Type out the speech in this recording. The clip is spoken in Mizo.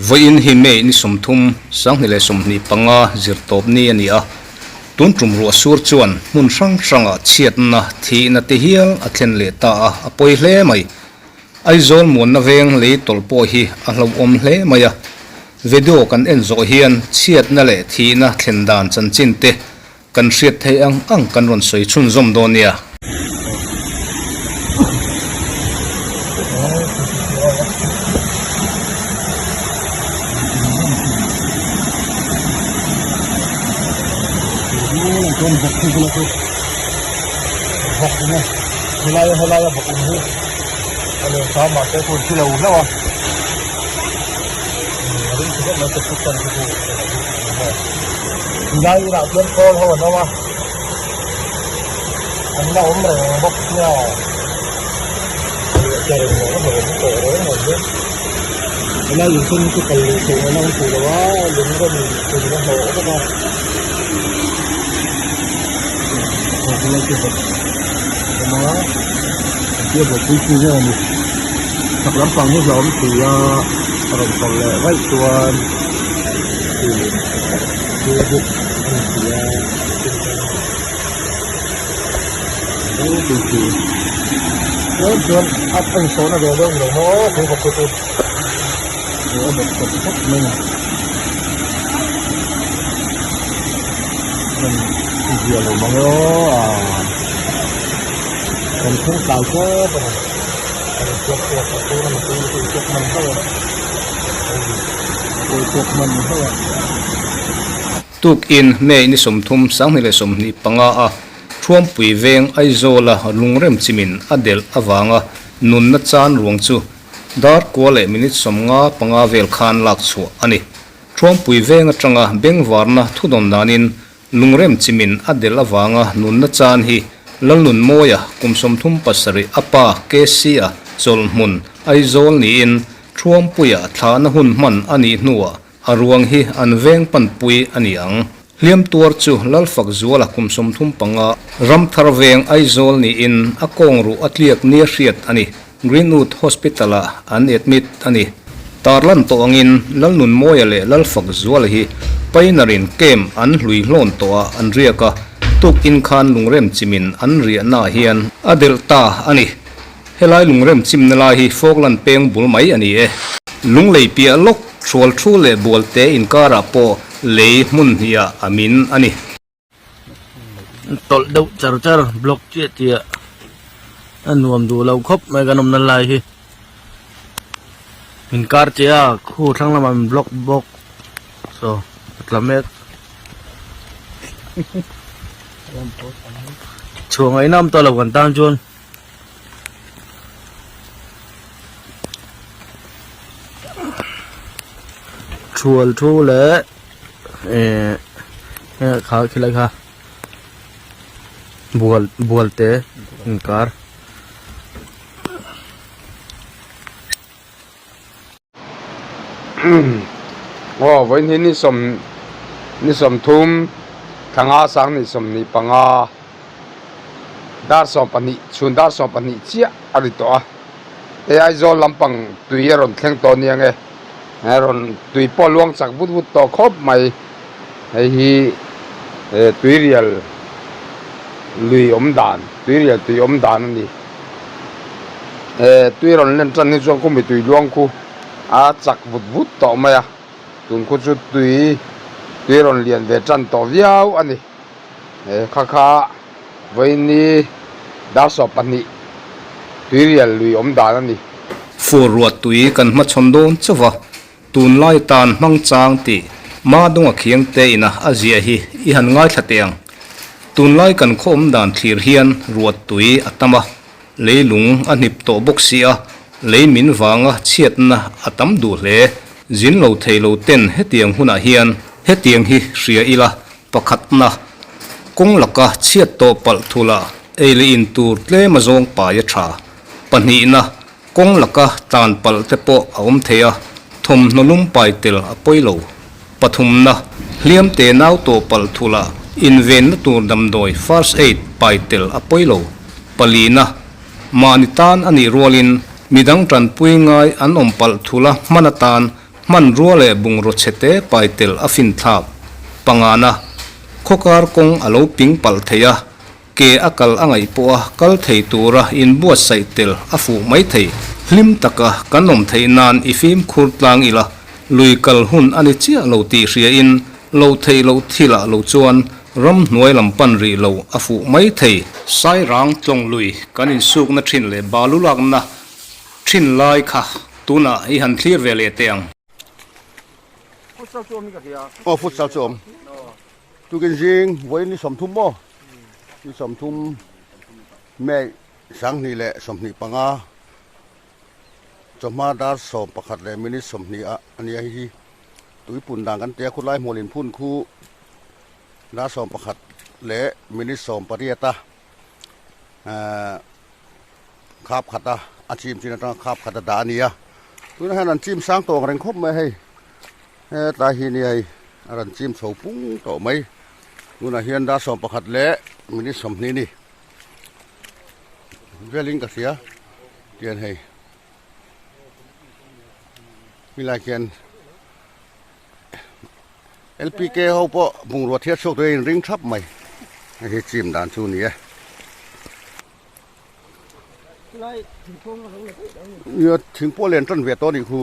Vawiin hi May ni 30, 2025 zirtawp ni a ni a, tun tum ruah sur chuan hmun hrang hrangah chhiatna thihna te hial a thlen leh ta a, a pawi hle mai. Aizawl muanna veng lei tawlh pawh hi a hlauhawm hle mai a, video kan en zawh hian chhiatna leh thihna thlen dan chanchin te kan hriat theih ang ang kan rawn sawi chhunzawm dawn nia. Helaia helaia bawk in hi a leh sa mahse khawn thi lo hlauh a a ring tha deuh mai te put tan chu tilai inah khian khawl ho an awm a an la awm reng bawk sia leh reng lo a hlawm tawh reng awm hian helai inchhung hi chu kal luh theih ngaihna awm thei lo a lung rawn in a hlawh bawk a. Chhak lampang hi hlawm si a a rawn tawlh leh vaih chuan thil buk a ni si a tlem chuan a insawhna ve deuh lo maw thing bawk te chu a bawk tawp khawp mai a ni. Zia lo mang e aw a kan thleng tlai tep a ni kan chhuak chhuak a tuna mipui te chhuak hman hlauh a pawh chhuak hman hlauh a. Tukin May ni 30 2025 a Thuampui veng Aizawla lungrem chimin a delh avanga nunna chan ruang chu dar kua leh minute 55 vel khan lak chhuah a ni. Thuampui veng atanga bengvarna thudawn danin lungrem chimin a delh avanga nunna chan hi Lalnunmawia kum 37 a pa KC-a chawlhhmun Aizawl niin Thuampuia thlahna hun hman a nih hnuah a ruang hi an veng panpui a ni ang. Hliam tuar chu Lalfakzuala kum 35 Ramthar veng Aizawl niin a kawng ruh a tliak nia hriat a ni. Greenwood Hospital-ah an admit a ni. Tarlan tawh angin Lalnunmawia leh Lalfakzuala hi Painarin camp an hlui hlawn tawhah an riak a, tukin khan lungrem chimin an riahnaah hian a delh ta a ni. Helai lungrem chimna lai hi Falkland peng bul mai a ni e. Lunglei piah lawk hrual thu leh bualte inkarah pawh lei hmun hniah a min a ni. Tawlh deuh char char block chiah chiah a nuam duh lo khawp mai kan awmna lai hi min kar chiah a khu thlang lamah min block bawk saw a tla mek chhuah ngaihna awm tawh lo kan tan chuan. Thual thu leh eh kha khilai kha bual bual te inkar. Aw vawiin hi ni sawm ni sawmthum thla nga sang ni 25 dar 12 chhun dar 12 chiah a ri tawh a hei Aizawl lampang tui a rawn thleng tawh aniang e a rawn tui pawh a luang chak vut vut tawh khawp mai hei hi tuirial lui awm dan tuirial tui awm dan a ni. Tui rawn len tan hi chuan khumi tui luang khu a chak vut vut tawh mai a tun khu chu tui tui rawn lian ve tan tawh viau a ni kha kha vawiini dar 12 tui rial lui awm dan a ni. Fur ruah tui kan hmachhawn dawn chauh va, tunlai tan hmang chang tih Madunga khiang te ina a ziah hi i han ngaithla teh ang. Tunlai kan khaw awm dan thlir hian ruah tui a tam a, leilung a hnip tawh bawk si a, lei min vanga chhiatna a tam duh hle. Zin lo thei lo ten hetiang hunah hian hetiang hi hria ila pakhatna kawng laka chhiat tawh palh thula ei leh in tur tlem a zawng pai a tha. Pahnihna Kawng laka tlan palh te pawh a awm thei a, thawmhnaw lum pai tel a pawi lo. Pathumna, hliam te nau tawh palh thula invenna tur damdawi, first aid, pai tel a pawi lo. Palina, Mahni tan a nih rualin midang tanpui ngai an awm palh thul a hman atan hmanrua leh bungraw chhete pai tel a finthlak. Pangana, khawkar kawng a lo ping palh thei a, ke a kal a ngaih pawh a kal thei tura inbuatsaih tel a fuh mai thei. Hlim taka kan awm theih nan i fimkhur tlang ila, lui kal hun a ni chiah lo tih hriain lo theih loh thilah lo chuan ramhnuai lam pan rih lo a fuh mai thei. Sairang tlawng lui kan insukna thin leh balu lakna thin lai kha tunah i han thlir ve leh teh ang. Aw futsal chu awm. Tukin zing vawiin ni 30 maw? Ni 30 May 2025 chawhma dar 11 leh minute 20 ah a nia hei hi tuipun dan kan tia khulai hmual inphun khu dar 11 leh minute 18 a ehh khap khat a a chim chin atanga khap khat a dah a ni a tunah hian an chim sang tawh ang reng khawp mai a hei hetlai hi nia hei a rawn chim chho pung tawh mai tunah hian dar 11 leh minute 20 a ni velin ka hria tian hei helai khian L_P_K ho pawh bungrua thiat chhuak tur a inring thap mai hei hi chim dan chu a ni e. Nia thing pawh len tan ve tawh a nih khu.